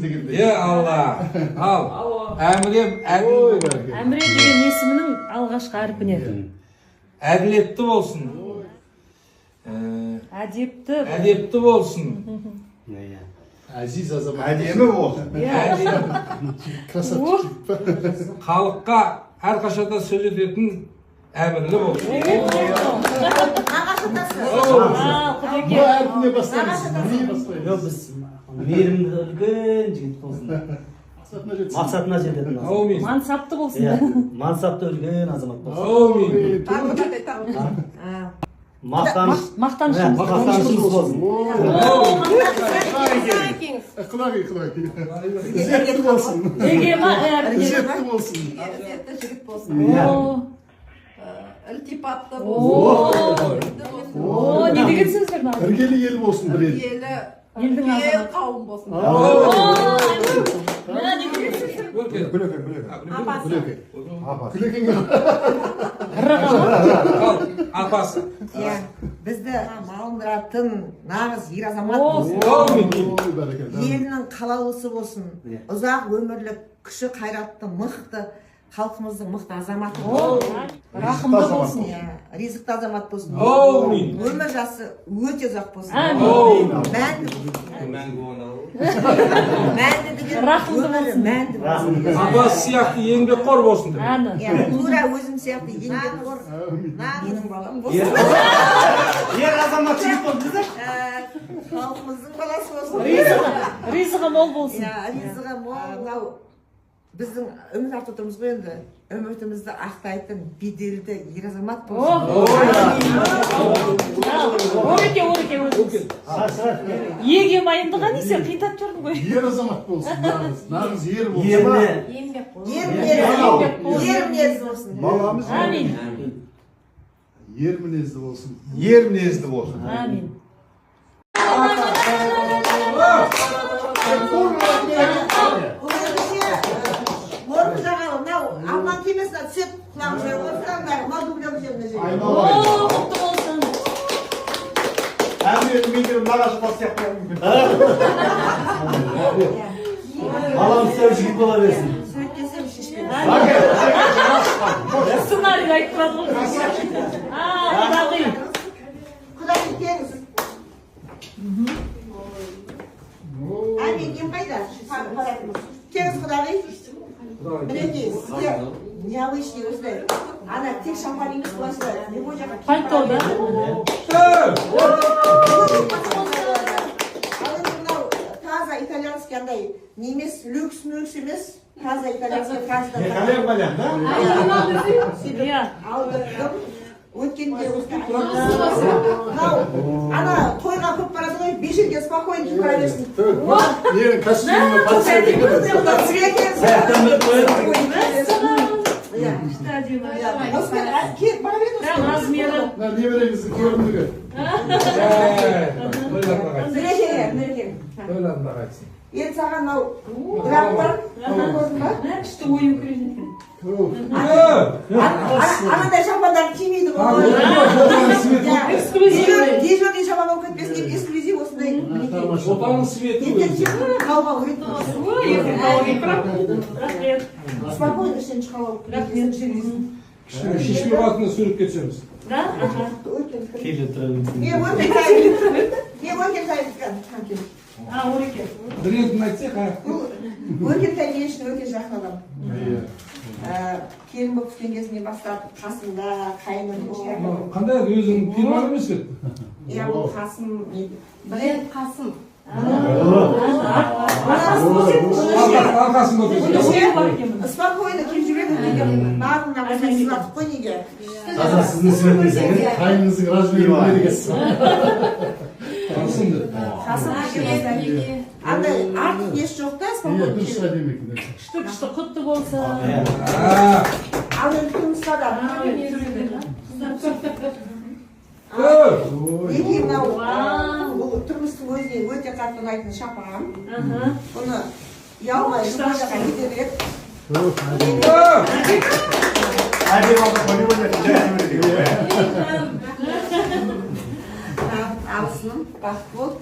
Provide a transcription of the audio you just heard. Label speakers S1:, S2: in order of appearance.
S1: дегендей.
S2: Е, Алла. Ал, Әмірем
S1: Ой,
S2: әділ,
S1: бәрекелді.
S3: Әміре деген есімінің алғашқы әрпіне.
S2: Әділетті болсын.
S3: Әдепті.
S2: Әдепті болсын.
S4: Иә.
S1: Әзиз азамат.
S5: Әдемі болсын.
S3: Иә.
S1: Красавчик.
S2: Халыққа әрқашанда сөз ететін әмірлі болсын.
S6: Нағашы атасы.
S3: Ал,
S1: М
S3: Құдеке.
S1: әрпіне бастаймыз. Ми бастаймыз.
S4: Жоқ, біз мейірімді, үлкен жігіт болсын.
S1: Мақсатына жетсін.
S4: Мақсатына жететін азамат.
S2: Аумин.
S3: Мансапты болсын.
S4: Иә, мансапты үлкен азамат болсын.
S2: Аумин.
S6: Тағы мынандай, тағы мынандай.
S4: Мақтаныш.
S3: Мақтанышымыз.
S4: Иә, мақтанышымыз болсын.
S1: Құдағи, құдағи. Ізетті болсын.
S3: Неге ма әрпіне?
S1: Ізетті болсын.
S6: Ізетті жігіт болсын.
S4: Иә.
S3: О,
S6: Ілтипатты
S3: О.
S6: болсын.
S3: О, не деген сөздер мынау?
S1: Іргелі ел болсын бір ел.
S6: Іргелі
S3: Елдің
S6: ел
S3: азаматы.
S6: қауым болсын.
S3: О, мә, не деген сөздер?
S2: Өркен.
S5: Күлекең, Күлекең.
S6: Апасы.
S1: Күлекең.
S5: Апасы.
S1: Күлекеңге.
S2: Ал, апасы.
S7: Иә, бізді малындыратын нағыз ер азамат
S3: О.
S7: болсын.
S2: Аумин.
S1: Ой, бәрекелді.
S7: Елінің қалаулысы болсын.
S4: Иә.
S7: Ұзақ өмірлік, күші қайратты, мықты, халқымыздың мықты азаматы болсын.
S3: Рахымды болсын.
S7: Иә, ризықты азамат болсын.
S2: Аумин.
S7: Өмір жасы өте ұзақ болсын.
S3: Әмин.
S7: Мәңгі,
S2: Мәңгі болғанда.
S7: мәңгі деген
S3: Рахымды
S7: өмірі
S3: болсын.
S7: мәңгі болсын.
S2: Апасы сияқты еңбекқор болсын деп.
S3: Әні.
S7: Иә, тура өзім сияқты еңбекқор менің балам болсын.
S4: Ер азамат жігіт болсын десек.
S7: Халқымыздың баласы болсын.
S3: Ризығы мол болсын.
S7: Иә, ризығы мол. Мынау біздің үміт артып отырмыз ғой енді. Үмітімізді ақтайтын беделді ер азамат болсын.
S3: Ореке, Ореке, өзіңіз. Еге майындыға не, сен қиындатып жібердің ғой.
S1: Ер азамат болсын. Нағыз, нағыз ер болсын.
S4: Еріне.
S7: Ер мінезді, ер мінезді болсын.
S5: Баламыз
S3: Әмин.
S1: Ер мінезді болсын.
S5: Ер мінезді болсын.
S3: Әмин.
S7: Өзімше, мұрын жағы мынау алман кемесіне түсіп, құлағым жай отырсам, мынау дубляж мына жерге.
S3: О,
S1: Айналайын.
S3: құтты болсын.
S5: Әміренің мен де нағашы атасы сияқты болуы мүмкін.
S4: Балам сәу жігіт бола берсін.
S7: Суреттесем, шешпеймін.
S3: Сценарийді айтып тұрады ғой. А, құдағи.
S7: Құдай келіңіз. Әмин, ем қайда? Келіңіз, құдағи. Мінекей, сізге необычный осындай. Ана тек шампан емес, былай осылай. Любой жаққа киіп
S3: Пальто, да?
S7: Ал енді мынау таза итальянский, андай не емес, люкс мүкс емес, таза итальянский, Франциядан.
S5: Қалем балям, да?
S3: Иә.
S7: Алдырдым. Өткенде осындай мынау ана тойға көп барады ғой, 5 жерге спокойно киіп бара берсін.
S1: Менің костюміме подсвет екен.
S4: Саяқтан біліп қояды.
S7: Иә.
S3: Күшті, әдемі.
S7: Иә, осымен келіп бара береді.
S3: Прям размері.
S1: Мына немереңіздің көрімдігі.
S2: Тойларына қайтсын.
S7: Нұреке, Нұреке.
S2: Тойларына қайтсын.
S7: Енді саған мынау граф бар, көрдің ба?
S3: Мә, күшті ою күрес екен.
S7: Анандай шапандар кимейді ғой. Иә.
S3: Эксклюзивный.
S7: Дежурный шапан болып кетпесін деп, эксклюзив осындай, мінекей.
S2: Отаның светі
S7: Ертең
S2: өзі.
S7: сен тауға үйретіп.
S3: Ой, ертең тауға кетіп барамын. Рахмет.
S7: Спокойно сен шыға алып.
S3: Рахмет.
S2: Кішкене шешпей қалатынына суретке түсеміз.
S3: Да? Аха.
S4: Келе тұра берсін.
S7: Мен Өркен сайын. Мен Өркен сайын.
S3: А, Ореке.
S2: Бір ретін айтсақ, а?
S7: Бұл Өркен сайын мен үшін өте жақын адам.
S1: Иә.
S7: Келін болып түскен кезінен бастап қасымда, қайным.
S2: Мынау қандай еді, өзіңнің фирмаң емес пе?
S7: Иә, бұл Қасым.
S6: Бренд Қасым.
S3: Арқасын көрсетіңізші.
S2: Арқасын көрсетіңіз.
S3: Ою бар екен мұның.
S7: Спокойно киіп жүреді неге? Барлығына осылай сыйлатып қой неге?
S4: Таза сіздің суретіңіз екен.
S1: Қайныңыздың размерін біледі екенсіз.
S2: Қасым деп.
S7: Қасым деген андай артық несі жоқ та,
S1: Иә,
S7: спокойно.
S1: дұрыс, әдемі екен.
S3: Күшті, күшті, құтты болсын.
S4: Иә.
S2: А,
S7: Ал енді тұрмысқа да.
S2: ө,
S7: Неге мынау
S3: Вау.
S7: бұл тұрмыстың өзіне өте қатты ұнайтын шапан.
S3: Аха.
S7: Бұны ұялмай любой жаққа кете береді.
S2: Ө.
S5: Әдемі алып қойып жай.
S7: Абысыным, бақытты бол.